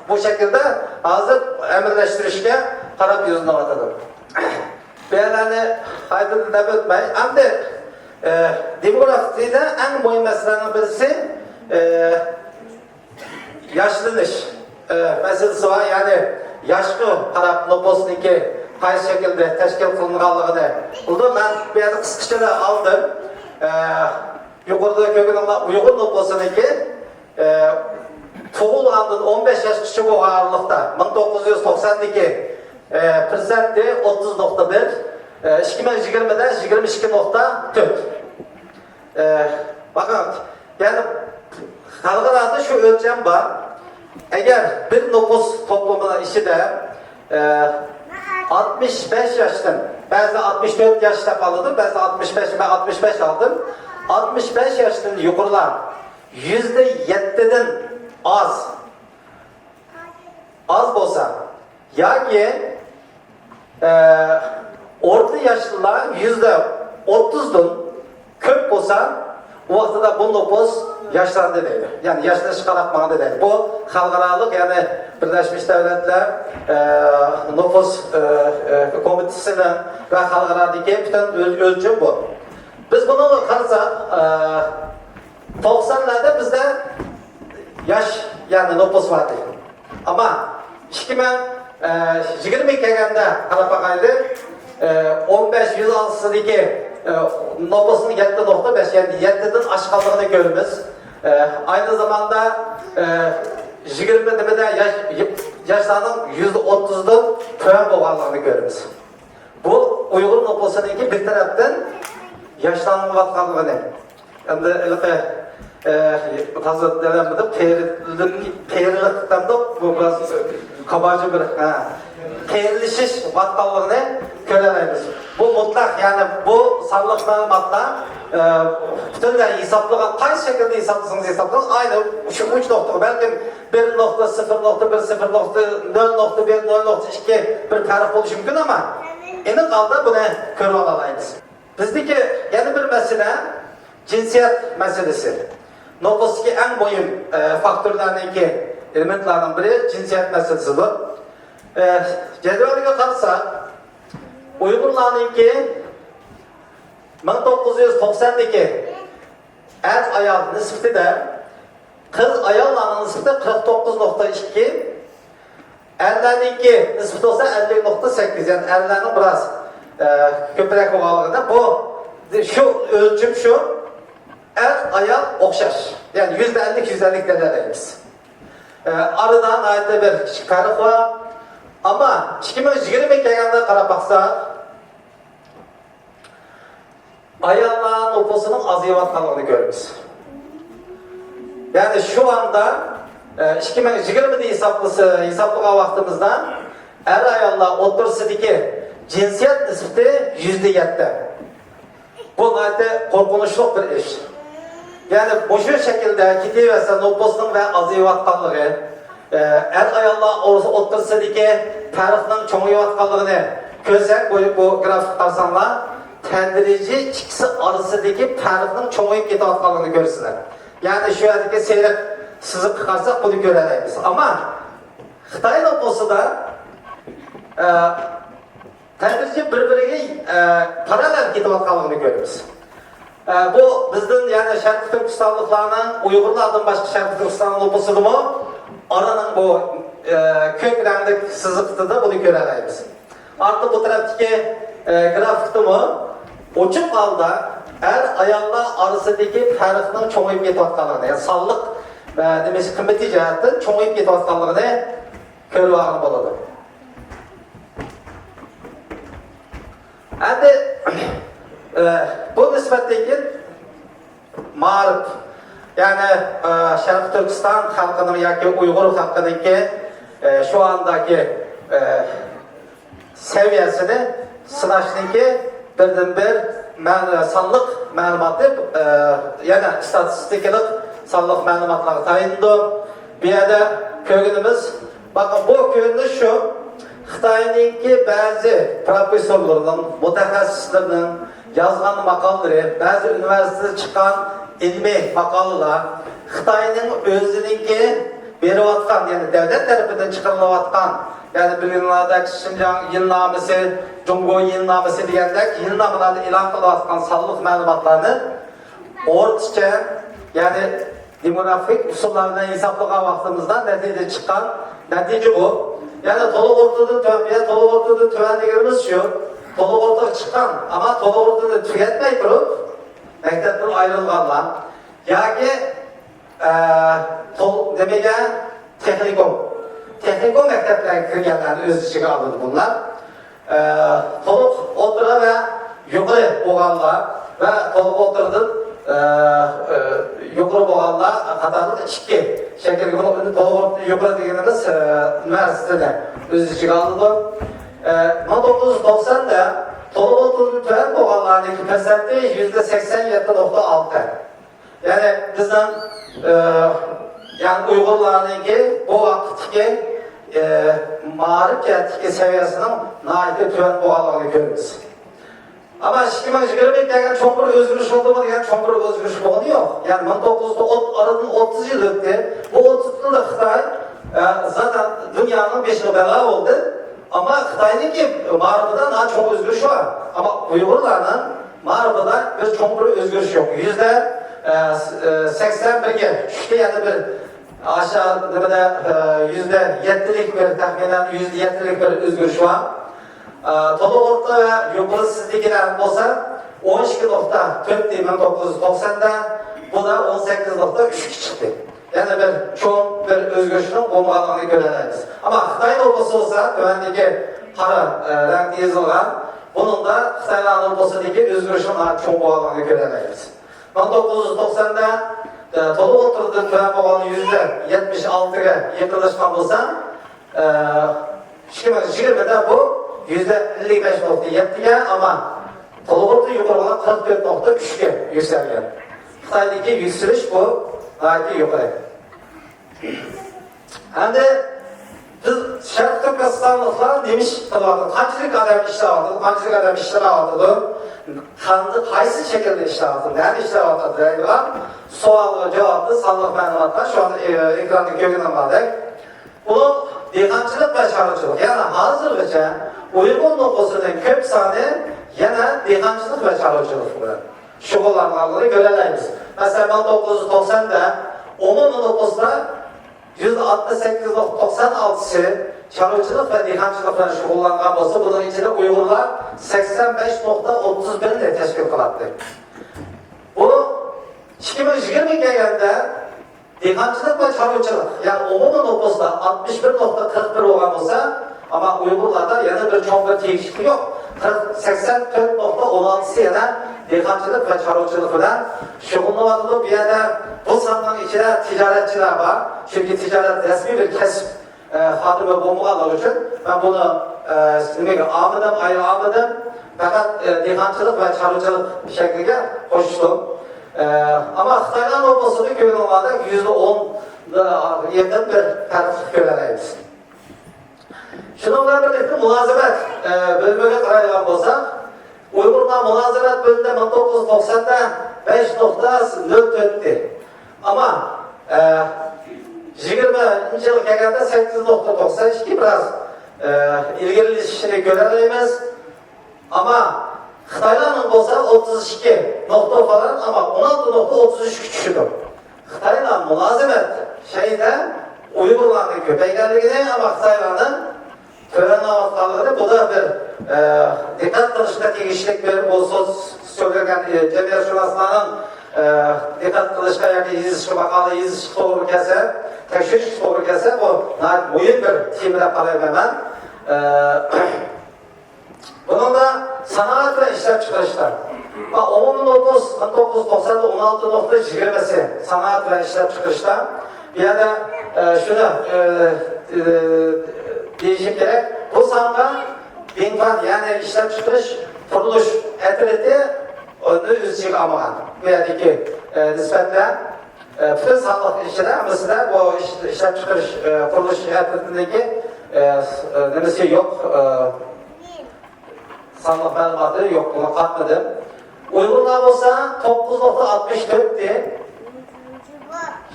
بۇ شەكىلدە ھازىر ئەمەلىيلەشتۈرۈشكە قاراپ يۈزلىنىۋاتىدۇ. بۇ يەرلەرنى قايتىدىن دەپ ئۆتمەي، ئەمدى، ئە، دېموكراتىيىدە ئەڭ مۇھىم مەسىلىلەرنىڭ بىرسى، ئە، ياشلىنىش، ئە، مەسىلىسى بار، يەنى ياشقا قاراپ نوپۇسنىڭكى قايسى شەكىلدە تەشكىل قىلىنغانلىقىنى بىلدى. مەن بۇ يەردە قىسقىچىلا ئالدىم. ئە، يۇقىرىدا كۆرگىنىڭلار ئۇيغۇر نوپۇسىنىڭكى، ئە، تۇغۇلغاندىن ئون بەش ياشقىچە بولغان ئارىلىقتا، مىڭ توققۇز يۈز توقساندىكى، ئە، پىرسەنتى ئوتتۇز نۇقتا بىر، ئە، ئىككى مىڭ يىگىرمىدە يىگىرمە ئىككى نۇقتا تۆت. ئە، باقىڭ، يەنى خەلقئارادا شۇ ئۆلچەم بار. ئەگەر بىر نوپۇس توپلىمىنىڭ ئىچىدە، ئە، ئاتمىش بەش ياشتىن، بەزىدە ئاتمىش تۆت ياش دەپ ئالىدۇ، بەزىدە ئاتمىش بەش، مەن ئاتمىش بەش ئالدىم. ئاتمىش بەش ياشتىن يۇقىرىلار يۈزدە يەتتىدىن ئاز ئاز بولسا ياكى، ئە، ئورتا ياشلىلار يۈزدە ئوتتۇزدىن كۆپ بولسا، ئۇ ۋاقتىدا بۇ نوپۇس ياشلاندى دەيدۇ. يەنى ياشلىنىشقا قاراپ ماڭدى دەيدۇ. بۇ خەلقئارالىق، يەنى بىرلەشمىش دۆلەتلەر، ئە، نوپۇس، ئە، ئە، كومىتېتسىنىڭ ۋە خەلقئارادىكى پۈتۈن ئۆل-، ئۆلچىمى بۇ. بىز بۇنىڭغا قارىساق، ئە، توقسانلاردا بىزدە ياش، يەنى نوپۇس بار ئىدى. ئەمما ئىككى مىڭ يىگىرمە كەلگەندە قاراپ باقايلى، ئون بەش يۈز ئاستىدىكى نوپۇسنىڭ يەتتە نۇقتا بەش، يەنى يەتتىدىن ئاشقانلىقىنى كۆرىمىز. ئە، ئاينى زاماندا، ئە، يىگىرمە نېمىدە ياش، ياشلارنىڭ يۈزدە ئوتتۇزدىن تۆۋەن بولغانلىقىنى كۆرىمىز. بۇ ئۇيغۇر نوپۇسىنىڭكى بىر تەرەپتىن ياشلانمايۋاتقانلىقىنى، ئەمدى ھېلىقى، ئە، ھازىر دەۋەمدە قېرىلىق، قېرىلىق دەمدۇق، بۇ بىراز قابارجا بىر، ھە، قېرىلىشىشىۋاتقانلىقىنى كۆرەلەيمىز. بۇ مۇتلەق، يەنى بۇ سانلىق مەلۇماتلار، ئە، پۈتۈنلەي ھېسابلىغان، قايسى شەكىلدە ھېسابلىسىڭىز ھېسابلىسىڭىز، ئاينى شۇ ئۈچ نۇقتىغا، بەلكىم بىر نۇقتا سىفىر نۇقتا بىر، سىفىر نۇقتا نۆل نۇقتا بىر، نۆل نۇقتا ئىككى بىر پەرق بولۇشى مۇمكىن، ئەمما ئېنىق ھالدا بۇنى كۆرۈۋالالايمىز. بىزدىكى يەنە بىر مەسىلە جىنسىيەت مەسىلىسى. نوپۇستىكى ئەڭ مۇھىم، ئە، فاكتورلارنىڭكى، ئېلېمېنتلارنىڭ بىرى جىنسىيەت مەسىلىسىدۇر. ئە، جەدۋەلگە قارىساق، ئۇيغۇرلارنىڭكى مىڭ توققۇز يۈز توقساندىكى ئەر-ئايال نىسبىتىدە قىز-ئاياللارنىڭ نىسبىتى قىرىق توققۇز نۇقتا ئىككى، ئەرلەرنىڭكى نىسبىتى بولسا ئەللىك نۇقتا سەككىز، يەنى ئەرلەرنىڭ بىراز، ئە، كۆپرەك بولغانلىقىدا، بۇ، شۇ ئۆلچىمى شۇ، ئەر-ئايال ئوخشاش، يەنى يۈزدە ئەللىك، يۈزدە ئەللىك دېيەلەيمىز. ئە، ئارىدا ناھايىتى بىر كىچىك پەرق بار. ئەمما ئىككى مىڭ يىگىرمە كەلگەندە قاراپ باقساق، ئاياللار نوپۇسىنىڭ ئازىيىۋاتقانلىقىنى كۆرىمىز. يەنى شۇ ئاندا، ئە، ئىككى مىڭ يىگىرمىنى ھېسابلىسا، ھېسابلىغان ۋاقتىمىزدا ئەر-ئاياللار ئوتتۇرىسىدىكى جىنسىيەت نىسبىتى يۈزدە يەتتە. بۇ ناھايىتى قورقۇنچلۇق بىر ئىش. يەنى مۇشۇ شەكىلدە كېتىۋەرسە نوپۇسنىڭ ۋە ئازىيىۋاتقانلىقى، ئە، ئەر-ئاياللار ئوتتۇرىسىدىكى پەرقنىڭ چوڭىيىۋاتقانلىقىنى كۆرسەك، بۇ، بۇ گرافىكقا قارىساڭلار، تەدرىجىي ئىككىسى ئارىسىدىكى پەرقنىڭ چوڭىيىپ كېتىۋاتقانلىقىنى كۆرىسىلەر. يەنى شۇ يەردىكى سېرىق سىزىققا قارىساق بۇنى كۆرەلەيمىز. ئەمما خىتاي نوپۇسىدا، ئە، تەدرىجىي بىر-بىرىگە، ئە، پاراللېل كېتىۋاتقانلىقىنى كۆرىمىز. ئە، بۇ بىزدىن، يەنى شەرقىي تۈركىستانلىقلارنىڭ، ئۇيغۇرلاردىن باشقا شەرقىي تۈركىستان نوپۇسىدىمۇ ئارىنىڭ بۇ، ئە، كۆك رەڭلىك سىزىقىدا بۇنى كۆرەلەيمىز. ئارقا بۇ تەرەپتىكى، ئە، گرافىكتىمۇ ئوچۇق ھالدا ئەر-ئاياللار ئارىسىدىكى پەرقنىڭ چوڭىيىپ كېتىۋاتقانلىقىنى، يەنى سانلىق، ئە، نېمىسى، قىممىتى جەھەتتىن چوڭىيىپ كېتىۋاتقانلىقىنى كۆرۈۋالغىلى بولىدۇ. ئەمدى، ئە، بۇ نىسبەتتىن كېيىن مائارىپ، يەنى، ئە، شەرقىي تۈركىستان خەلقىنىڭ ياكى ئۇيغۇر خەلقىنىڭكى، ئە، شۇ ئانداكى، ئە، سەۋىيەسىنى سىناشنىڭكى بىردىنبىر مە-، سانلىق مەلۇماتى، ئە، يەنە ئىستاتىستىكىلىق سانلىق مەلۇماتلارغا تايىنىدۇ. بۇ يەردە كۆرگىنىمىز، باقىڭ، بۇ كۆرۈنۈش شۇ، خىتاينىڭكى بەزى پروفېسسورلىرىنىڭ، مۇتەخەسسىسلىرىنىڭ يازغان ماقالىلىرى، بەزى ئۇنىۋېرسىتېتتا چىققان ئىلمىي ماقالىلەر خىتاينىڭ ئۆزىنىڭكى بېرىۋاتقان، يەنى دۆلەت تەرىپىدىن چىقىرىلىۋاتقان، يەنى بىلگىنىڭلاردەك شىنجاڭ يىلنامىسى، جۇڭگو يىلنامىسى دېگەندەك يىلنامىلاردا ئېلان قىلىۋاتقان سانلىق مەلۇماتلارنى ئورتىچە، يەنى دېموگرافىك ئۇسۇللار بىلەن ھېسابلىغان ۋاقتىمىزدا نەتىجە چىققان نەتىجە بۇ. يەنى تولۇق ئوتتۇرىدىن تۆۋەن، يەنى تولۇق ئوتتۇرىدىن تۆۋەن دېگىنىمىز شۇ، تولۇق ئوتتۇرىغا چىققان، ئەمما تولۇق ئوتتۇرىنى تۈگەتمەي تۇرۇپ، مەكتەپتىن ئايرىلغانلار ياكى، ئە، تول-، نېمىگە، تېخنىكوم، تېخنىكوم مەكتەپلەرگە كىرگەنلەرنى ئۆز ئىچىگە ئالىدۇ بۇلار. ئە، تولۇق ئوتتۇرا ۋە يۇقىرى بولغانلار ۋە تولۇق ئوتتۇرىدىن، ئە، ئە، يۇقىرى بولغانلار قاتارلىق ئىككى شەكىلگە بولۇپ، تولۇق يۇقىرى دېگىنىمىز، ئە، ئۇنىۋېرسىتېتنى ئۆز ئىچىگە ئالىدۇ. ئە، مىڭ توققۇز يۈز توقساندا تولۇق ئوتتۇرىدىن تۆۋەن بولغانلارنىڭكى پىرسەنتى يۈزدە سەكسەن يەتتە نۇقتا ئالتە. يەنى بىزنىڭ، ئە، يەنى ئۇيغۇرلارنىڭكى بۇ ۋاقىتتىكى، ئە، مائارىپ جەھەتتىكى سەۋىيەسىنىڭ ناھايىتى تۆۋەن بولغانلىقىنى كۆرىمىز. ئەمما ئىككى مىڭ يىگىرمىگە كەلگەن چوڭ بىر ئۆزگىرىش بولدىمۇ دېگەن، چوڭ بىر ئۆزگىرىش بولغىنى يوق. يەنى مىڭ توققۇز يۈز ئوت-، ئارىدىن ئوتتۇز يىل ئۆتتى. بۇ ئوتتۇز يىلدا خىتاي، ئە، زادەن دۇنيانىڭ بېشىغا بەلا بولدى. ئەمما خىتاينىڭكى مائارىپىدا ناھايىتى چوڭ ئۆزگىرىش بار. ئەمما ئۇيغۇرلارنىڭ مائارىپىدا بىر چوڭ بىر ئۆزگىرىش يوق. يۈزدە، ئە، س-، ئە، سەكسەن بىرگە چۈشتى، يەنە بىر ئاشۇ نېمىدە، ئە، يۈزدە يەتتىلىك بىر، تەخمىنەن يۈزدە يەتتىلىك بىر ئۆزگىرىش بار. ئە، تولۇق ئوتتۇرا ۋە يۇقىرىسىدىكىلەر بولسا ئون ئىككى نۇقتا تۆت مىڭ توققۇز يۈز توقساندا، بۇ دا ئون سەككىز نۇقتا ئۈچكە چىقتى. يەنە بىر چوڭ بىر ئۆزگىرىشنىڭ بولمىغانلىقىنى كۆرەلەيمىز. ئەمما خىتاي نوپۇسى بولسا، تۆۋەندىكى قارا، ئە، رەڭدە يېزىلغان، بۇنىڭدا خىتايلار نوپۇسىدىكى ئۆزگىرىشنىڭ ناھايىتى چوڭ بولغانلىقىنى كۆرەلەيمىز. مىڭ توققۇز يۈز توقساندا، ئە، تولۇق ئوتتۇرىدىن تۆۋەن بولغان يۈزدە يەتمىش ئالتىگە يېقىنلاشقان بولسا، ئىككى مىڭ يىگىرمىدە بۇ يۈزدە ئەللىك بەش نۇقتا يەتتىگە، ئەمما تولۇقىدىن يۇقىرى بولغان قىرىق تۆت نۇقتا ئۈچكە يۈكسەلگەن. خىتايدىكى يۈكسىلىش بۇ ناھايىتى يۇقىرى. ئەمدى بىز شەرقىي تۈركىستانلىقلار نېمە ئىش قىلىۋاتىدۇ؟ قانچىلىك ئادەم ئىشلەۋاتىدۇ؟ قانچىلىك ئادەم ئىشلەۋاتىدۇ؟ قانداق، قايسى شەكىلدە ئىشلەۋاتىدۇ؟ نەدە ئىشلەۋاتىدۇ؟ دەيدىغان سوئالغا جاۋابنى سانلىق مەلۇماتلار شۇ ئېكراندا كۆرگىنىڭلاردەك. ئۇلۇغ دېھقانچىلىق ۋە چارۋىچىلىق، يەنى ھازىرغىچە ئۇيغۇر نوپۇسىنىڭ كۆپ سانى يەنە دېھقانچىلىق ۋە چارۋىچىلىق بىلەن شۇغۇللانغانلىقىنى كۆرەلەيمىز. مەسىلەن، مىڭ توققۇز يۈز توقساندا ئومۇمىي نوپۇستا يۈزدە ئاتمىش سەككىز نۇقتا توقسان ئالتىسى چارۋىچىلىق ۋە دېھقانچىلىق بىلەن شۇغۇللانغان بولسا، بۇنىڭ ئىچىدە ئۇيغۇرلار سەكسەن بەش نۇقتا ئوتتۇز بىرنى تەشكىل قىلاتتى. بۇ ئىككى مىڭ يىگىرمىگە كەلگەندە دېھقانچىلىق ۋە چارۋىچىلىق، يەنى ئومۇمىي نوپۇستا ئاتمىش بىر نۇقتا قىرىق بىر بولغان بولسا، ئەمما ئۇيغۇرلاردا يەنە بىر چوڭ بىر تېگىشلىكلىك يوق. قىرىق، سەكسەن تۆت نۇقتا ئون ئالتىسى يەنە دېھقانچىلىق ۋە چارۋىچىلىق بىلەن شۇغۇللىنىۋاتىدۇ. بۇ يەردە بۇ ساننىڭ ئىچىدە تىجارەتچىلەر بار. چۈنكى تىجارەت رەسمىي بىر كەسىپ، ئە، خادىمى بولمىغانلىقى ئۈچۈن مەن بۇنى، ئە، نېمىگە ئالمىدىم، ئايرى ئالمىدىم. پەقەت، ئە، دېھقانچىلىق ۋە چارۋىچىلىق شەكلىگە قوشتۇم. ئە، ئەمما خىتايلار نوپۇسىدا كۆرۈنۈۋاتقان يۈزدە ئون يېقىن بىر پەرقلىق كۆرەلەيمىز. شۇنىڭ بىلەن بىرلىكتە مۇلازىمەت، ئە، بۆلۈمىگە قارايدىغان بولساق، ئۇيغۇرلار مۇلازىمەت بۆلۈمىدە مىڭ توققۇز يۈز توقساندا بەش نۇقتا نۆل تۆت ئىدى. ئەمما، ئە، يىگىرمىنچى يىلغا كەلگەندە سەككىز نۇقتا توقسان ئىككى، بىراز، ئە، ئىلگىرىلىشىشىنى كۆرەلەيمىز. ئەمما خىتايلارنىڭ بولسا ئوتتۇز ئىككى نۇقتا پالان، ئەمما ئون ئالتە نۇقتا ئوتتۇز ئۈچكە چۈشىدۇ. خىتايلار مۇلازىمەت شەيدە ئۇيغۇرلارنىڭ كۆپەيگەنلىكىنى، ئەمما خىتايلارنىڭ تۆۋەنلەۋاتقانلىقىنى، بۇ دا بىر، ئە، دىققەت قىلىشقا تېگىشلىك بىر، بۇ سۆز-، سۆزلەنگەن، ئە، جەمئىيەتشۇناسلارنىڭ، ئە، دىققەت قىلىشقا ياكى يېزىشقا، ماقالە يېزىشقا توغرا كەلسە، تەكشۈرۈشكە توغرا كەلسە، بۇ ناھايىتى مۇھىم بىر تېما دەپ قارايمەن مەن. ئە، بۇنىڭدا سانائەت ۋە ئىشلەپچىقىرىشتا، ئومۇمىي نوپۇس مىڭ توققۇز يۈز توقساندا ئون ئالتە نۇقتا يىگىرمىسى سانائەت ۋە ئىشلەپچىقىرىشتا. بۇ يەردە، ئە، شۇنى، ئە، ئە، دېيىشىم كېرەك، بۇ سانغا بىڭفەن، يەنى ئىشلەپچىقىرىش قۇرۇلۇش ئەترىتى ئۇنى ئۆز ئىچىگە ئالمىغان. بۇ يەردىكى، ئە، نىسبەتلەر، ئە، پۈتۈن سانلىق ئىچىدە ھەممىسىدە بۇ ئىش-، ئىشلەپچىقىرىش، ئە، قۇرۇلۇش ئەترىتىنىڭكى، ئە، س-، ئە، نېمىسى يوق، ئە، سانلىق مەلۇماتى يوق، بۇنى قاتمىدىم. ئۇيغۇرلار بولسا توققۇز نۇقتا ئاتمىش تۆت ئىدى.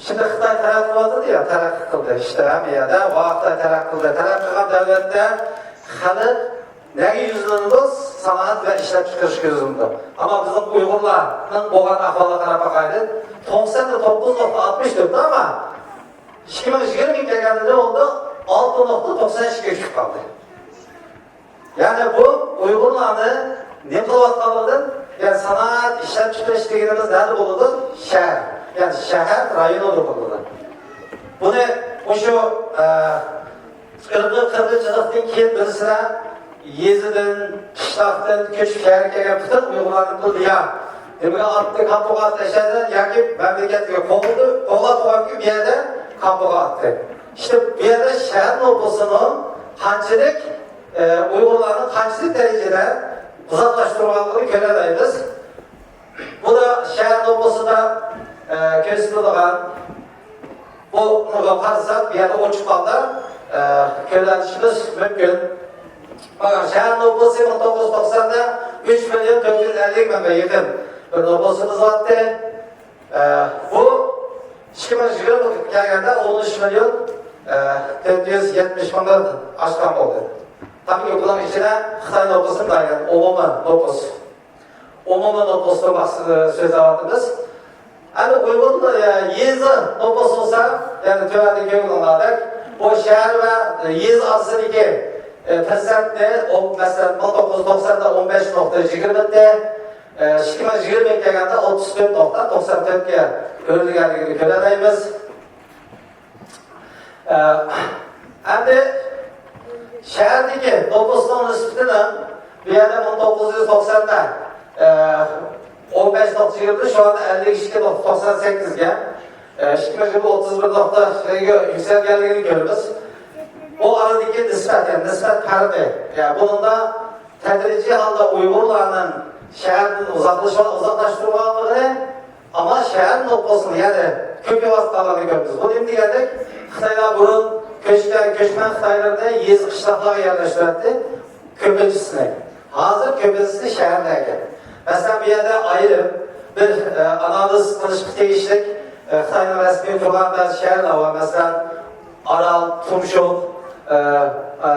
شۇنداق خىتاي تەرەققىي قىلىۋاتىدۇ يا، تەرەققىي قىلدى. ئىشتە ھەممە يەردە، ۋاقىتتا تەرەققىي قىلدى. تەرەققىي قىلغان دۆلەتتە خەلق نەگە يۈزلىنىدۇ؟ سانائەت ۋە ئىشلەپچىقىرىشقا يۈزلىنىدۇ. ئەمما بىزنىڭ ئۇيغۇرلارنىڭ بولغان ئەھۋالىغا قاراپ باقايلى. توقساندا توققۇز نۇقتا ئاتمىش تۆت، ئەمما ئىككى مىڭ يىگىرمىگە كەلگەندە نېمە بولدى؟ ئالتە نۇقتا توقسان ئىككىگە چۈشۈپ قالدى. يەنى بۇ ئۇيغۇرلارنى نېمە قىلىۋاتقانلىقىدىن، يەنى سانائەت، ئىشلەپچىقىرىش دېگىنىمىز نەدە بولىدۇ؟ شەھەر. يەنى شەھەر رايونىدا بولىدۇ. بۇنى مۇشۇ، ئە، ئىرقىي قىرغىنچىلىقتىن كېيىن بىلىسىلەر، يېزىدىن، قىشلاقتىن كۆچۈپ شەھەرگە كەلگەن پۈتۈن ئۇيغۇرلارنى بىلدى يا نېمىگە ئاتتى، كامپىغا ئاتتى شەھەردىن، ياكى مەملىكەتكە قوغلىدى، قوغلاپ قويغان بۇ يەردە كامپىغا ئاتتى. ئىشتە بۇ يەردە شەھەر نوپۇسىنىڭ قانچىلىك، ئە، ئۇيغۇرلارنىڭ قانچىلىك دەرىجىدە ئۇزاقلاشتۇرغانلىقىنى كۆرەلەيمىز. بۇ دا شەھەر نوپۇسىدا، ئە، كۆرسىتىلىدىغان، بۇنىڭغا قارىساق، بۇ يەردە ئوچۇق ھالدا، ئە، كۆرۈۋېلىشىمىز مۇمكىن. مانا شەھەر نوپۇسى مىڭ توققۇز يۈز توقساندا ئۈچ مىليون تۆت يۈز ئەللىك مىڭغا يېقىن بىر نوپۇسىمىز بارتى. ئە، بۇ ئىككى مىڭ يىگىرمىگە كەلگەندە ئون ئۈچ مىليون، ئە، تۆت يۈز يەتمىش مىڭدىن ئاشقان بولدى. تاكى بۇنىڭ ئىچىدە خىتاي نوپۇسى دايان ئومۇمىي نوپۇس. ئومۇمىي نوپۇستا مەقسىتى سۆزلەۋاتىمىز. ئەمدى ئۇيغۇر، ئە، يېزا نوپۇس بولسا، يەنى تۆۋەندە كۆرگىنىڭلاردەك، بۇ شەھەر ۋە، ئە، يېزا ئارىسىدىكى، ئە، پىرسەنتنى، ئو-، مەسىلەن، مىڭ توققۇز يۈز توقساندا ئون بەش نۇقتا يىگىرمە ئىدى. ئىككى مىڭ يىگىرمىگە كەلگەندە ئوتتۇز تۆت نۇقتا توقسان تۆتكە ئۆرلىگەنلىكىنى كۆرەلەيمىز. ئە، ئەمدى شەھەردىكى نوپۇسنىڭ نىسبىتىنىڭ بۇ يەردە مىڭ توققۇز يۈز توقساندا، ئە، ئون بەش نۇقتا يىگىرمە، شۇ ئەللىك ئىككى نۇقتا توقسان سەككىزگە، ئە، ئىككى مىڭ يىگىرمە ئوتتۇز بىر نۇقتىغا يۈكسەلگەنلىكىنى كۆرىمىز. بۇ ئارىدىكى نىسبەت، يەنى نىسبەت پەرقى. يەنى بۇنىڭدا تەدرىجىي ھالدا ئۇيغۇرلارنىڭ شەھەردىن ئۇزاقلىشىۋ-، ئۇزاقلاشتۇرۇلغانلىقىنى، ئەمما شەھەر نوپۇسىنىڭ يەنە كۆپىيىۋاتقانلىقىنى كۆرىمىز. بۇ نېمە دېگەنلىك؟ خىتايلار بۇرۇن كۆچكەن، كۆچمەن خىتايلىرىنى يېزا، قىشلاقلارغا يەرلەشتۈرەتتى، كۆپىنچىسىنى. ھازىر كۆپىنچىسى شەھەرلەرگە. مەسىلەن، بۇ يەردە ئايرىم بىر، ئە، ئانالىز قىلىشقا تېگىشلىك، ئە، خىتاينىڭ رەسمىي تۇرغان بەزى شەھەرلەر بار. مەسىلەن، ئارال، تۇمشۇق، ئە، ئە،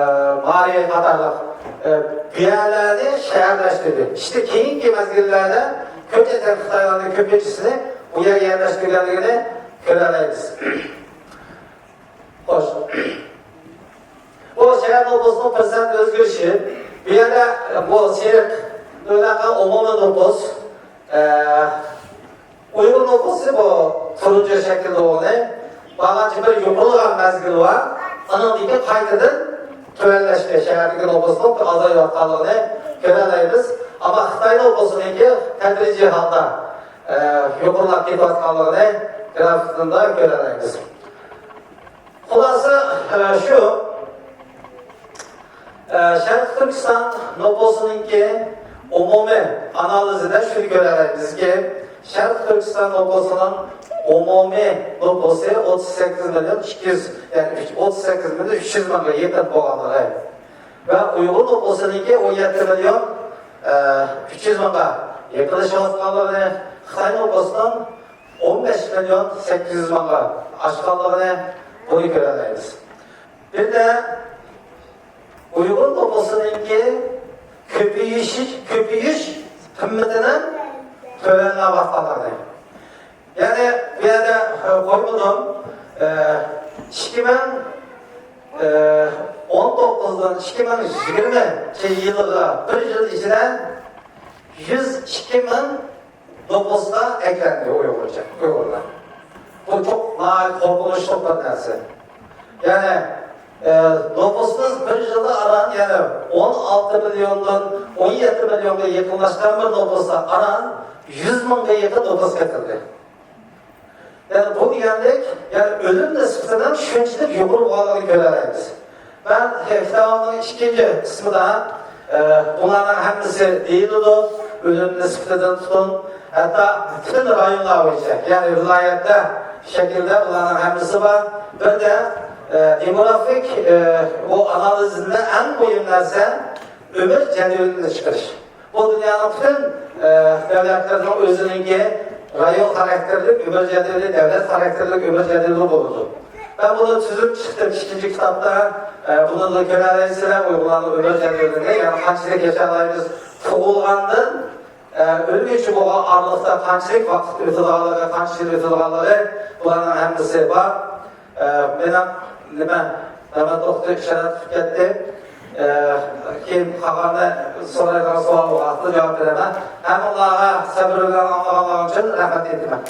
مارى قاتارلىق، ئە، بۇ يەرلەرنى شەھەرلەشتۈردى. ئىشتە كېيىنكى مەزگىللەردە كۆچەتەن خىتايلارنىڭ كۆپىنچىسىنى بۇ يەرگە يەرلەشتۈرگەنلىكىنى كۆرەلەيمىز. خوش. بۇ شەھەر نوپۇسىنىڭ پىرسەنت ئۆزگىرىشى. بۇ يەردە بۇ سېرىق بىلەن ئومۇمىي نوپۇس، ئە، ئۇيغۇر نوپۇسى بۇ تۇرۇنچى شەكىلدە بولغىنى، بارغانچە بىر يۇقىرىلىغان مەزگىل بار. ئانىڭدىن كېيىن قايتىدىن تۆۋەنلەشكە، شەھەردىكى نوپۇسنىڭ ئازايىۋاتقانلىقىنى كۆرەلەيمىز. ئەمما خىتاي نوپۇسىنىڭكى تەدرىجىي ھالدا، ئە، يۇقىرىلاپ كېتىۋاتقانلىقىنى گرافتىن كۆرەلەيمىز. خۇلاسە، ئە، شۇ، ئە، شەرقىي تۈركىستان نوپۇسىنىڭكى ئومۇمىي ئانالىزىدە شۇنى كۆرەلەيمىزكى، شەرقىي تۈركىستان نوپۇسىنىڭ ئومۇمىي نوپۇسى ئوتتۇز سەككىز مىليون ئىككى يۈز، يەنى ئۈچ، ئوتتۇز سەككىز مىليون ئۈچ يۈز مىڭغا يېقىن بولغانلىقى ۋە ئۇيغۇر نوپۇسىنىڭكى ئون يەتتە مىليون، ئە، ئۈچ يۈز مىڭغا يېقىنلىشىۋاتقانلىقىنى، خىتاي نوپۇسىنىڭ ئون بەش مىليون سەككىز يۈز مىڭغا ئاشقانلىقىنى بۇنى كۆرەلەيمىز. بىردە ئۇيغۇر نوپۇسىنىڭكى كۆپىيىش، كۆپىيىش قىممىتىنىڭ تۆۋەنلەۋاتقانلىقىنى. يەنى بۇ يەردە، ئە، قويمىدىم. ئە، ئىككى مىڭ، ئە، ئون توققۇزدىن ئىككى مىڭ يىگىرمىنچى يىلغا بىر يىل ئىچىدە يۈز ئىككى مىڭ نوپۇسقا ئەكلەندى ئۇيغۇرچە، ئۇيغۇرلار. بۇ چوق ناھايىتى قورقۇنچلۇق بىر نەرسە. يەنى، ئە، نوپۇسىمىز بىر يىلدا ئاران، يەنى ئون ئالتە مىليوندىن ئون يەتتە مىليونغا يېقىنلاشقان بىر نوپۇستا ئاران يۈز مىڭغا يېقىن نوپۇس كېتىلدى. يەنى بۇ دېگەنلىك، يەنى ئۆلۈم نىسبىتىنىڭ شۇنچىلىك يۇقىرى بولغانلىقىنى كۆرەلەيمىز. مەن كىتابىمنىڭ ئىككىنچى قىسمىدا، ئە، بۇلارنىڭ ھەممىسى دېيىلىدۇ، ئۆلۈم نىسبىتىدىن تۇتۇن، ھەتتا پۈتۈن رايونلار بويىچە، يەنى ۋىلايەتلەر شەكلىدە بۇلارنىڭ ھەممىسى بار. بىردە، ئە، دېموگرافىك، ئە، بۇ ئانالىزدا ئەڭ مۇھىم نەرسە ئۆمۈر جەدۋىلىنى چىقىرىش. بۇ دۇنيانىڭ پۈتۈن، ئە، دۆلەتلىرىنىڭ ئۆزىنىڭكى رايون خاراكتېرلىك ئۆمۈر جەدۋىلى، دۆلەت خاراكتېرلىك ئۆمۈر جەدۋىلى بولىدۇ. مەن بۇنى تۈزۈپ چىقتىم ئىككىنچى كىتابتا. ئە، بۇنىڭدا كۆرەلەيسىلەر ئۇيغۇرلارنىڭ ئۆمۈر جەدۋىلىنى، يەنى قانچىلىك ياشالايمىز، تۇغۇلغاندىن، ئە، ئۆلگۈچە بولغان ئارىلىقتا قانچىلىك ۋاقىت ئۆتىدىغانلىقى، قانچە يىل ئۆتىدىغانلىقى، بۇلارنىڭ ھەممىسى بار. ئە، مېنىڭ نېمە، نامەت ئوقۇتقۇچى ئىشارەت قىلىپ كەتتى. ئە، كېيىن قالغاندا سورايدىغان سوئالغا ۋاقىتتا جاۋاب بېرەمەن. ھەممىڭلارغا سەۋر بىلەن ئاڭلىغانلىقىڭ ئۈچۈن رەھمەت ئېيتىمەن.